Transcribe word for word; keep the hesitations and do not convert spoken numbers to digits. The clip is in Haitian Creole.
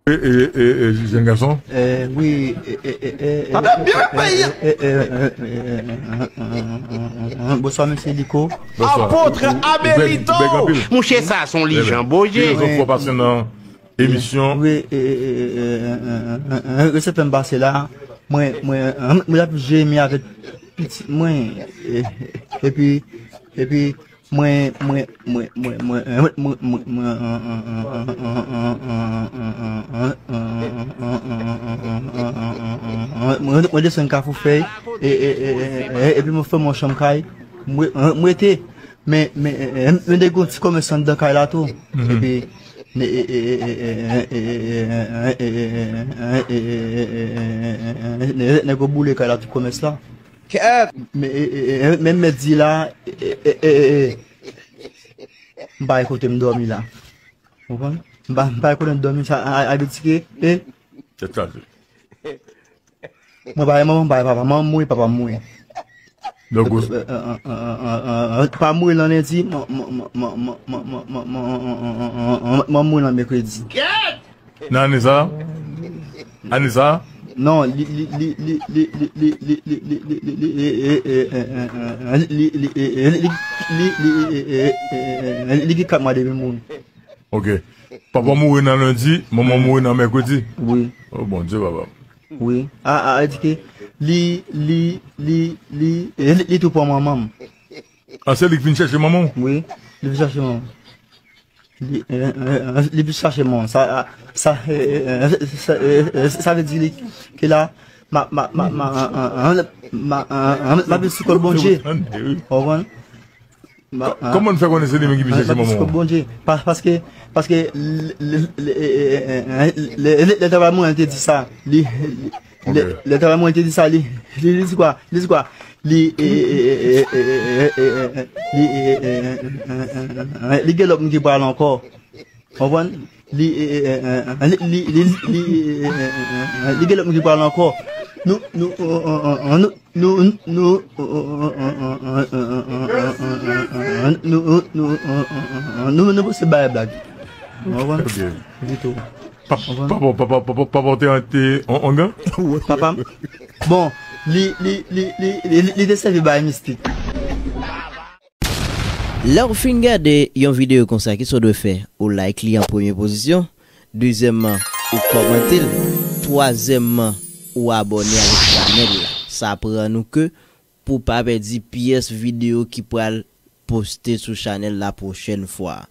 E, e, e, e, jèn gason? Eh, wi, eh, eh, eh, eh, eh, Papa, byen eh, peye. eh, eh, eh, eh, eh, eh, eh, eh, eh, eh, eh, eh, eh, bonsoir, mesye Liko. Bonsoir. Apôtre Abelito. Bèg anpil. Mouche sa son lijan boje. Filozòf fò pase nan emisyon. Wi, eh, eh, eh, eh, eh, eh, eh, eh, resèt fè m pase la. Mwen, mwen, eh, mwen ap jemi avèk pitit mwen. Eh, epi, epi, mwen, mwen, mwen, mwen, mwen, eh, mwen, mwen, mwen, mwen, mwen, mwen desann Kafou Fèy, e, e, e, e, e, epi mwen fè mwen chanm kay, mwen, mwen rete, men, men, e, e, men nèg yon ti kòmès anndan kay la tou, epi, ne, e, e, e, e, e, e, e, e, e, e, e, e, e, e, e, e, nèg yo boule kay la tout kòmès la. Men, e, e, e, men mèt di la, e, e, e, e, e, m pa gen kote m dòmi la. Ou konprann? M pa, m pa gen kote m dòmi, sa, a, a, a, di ke, e, Tèt chaje. Mwen pa gen manman, m pa gen papa. Manman m mouri, papa m mouri. Donk, ou- Eh, eh, eh, eh, eh, eh, eh, papa m mouri nan lendi, man, man, man, man, man, man, man, man, man, man, man, manman m mouri nan mèkredi. Nan ane sa? Ane sa? Non, li, li, li, li, li, li, li, li, eh, eh, eh, eh, eh, li, li, eh, eh, li, li, li, eh, eh, eh, eh, eh, li gen kat mwa depi l mouri. Ok. Papa mouri nan lendi, manman mouri nan mèkredi. Wi, Oh, Bondye, papa. wi. A, a, a di ke li, li, li, li, eh, li, li tou pran manman m. Ah, se li ki vin chèche manman w? Wi, li vin chache manman m. Li, eh, eh, eh, li vin chache manman m. Sa, sa, eh, eh, eh, sa, eh, eh, sa vle di li ke la, ma, ma, ma, ma, eh, eh, eh, ma, eh, eh, ma vin sou kòl Bondye. Tande, wi. Ou konprann? Ma, eh, Kòman n fè konnen se li menm ki vin eh, chèche ma vin sou manman kòl w? Bondye. Pa-, paske, paske, le, le, eh, eh, eh, eh, le, le, le travay mwen te di sa. Li, li, Ok. le, le travay mwen te di sa. Li, li, li di kwa? Li di kwa? Li, eh, eh, eh, eh, eh, eh, eh, eh, li, eh, eh, eh, eh, eh, eh, li gen lòt moun ki pral ankò. Konprann? Li, eh, eh, eh, eh, li, li, li, li, eh, eh, eh, eh, li gen lòt moun ki pral ankò. Nou, nou, eh, eh, eh, eh, nou, nou, nou, eh, eh, eh, eh, eh, eh, eh, eh, eh, eh, eh, eh, eh, nou, nou, nou, eh, eh, eh, eh, nou, nou posib bay blag. Konprann? Ok. Vito. Papa, papa, papa, papa, papa, te, te, on, on gan? Papa m. Bon, li, li, li, li, li, li te sèvi bay mistik. Lè w fin gade yon videyo konsa, kisa w dwe fè? Ou like li an premye pozisyon, dezyèmman, ou kòmante l, twazyèmman, ou abòne avèk chanèl la. Sa ap rann ou ke pou w pa pèdi pyès videyo ki pral poste sou chanèl la pwochèn fwa.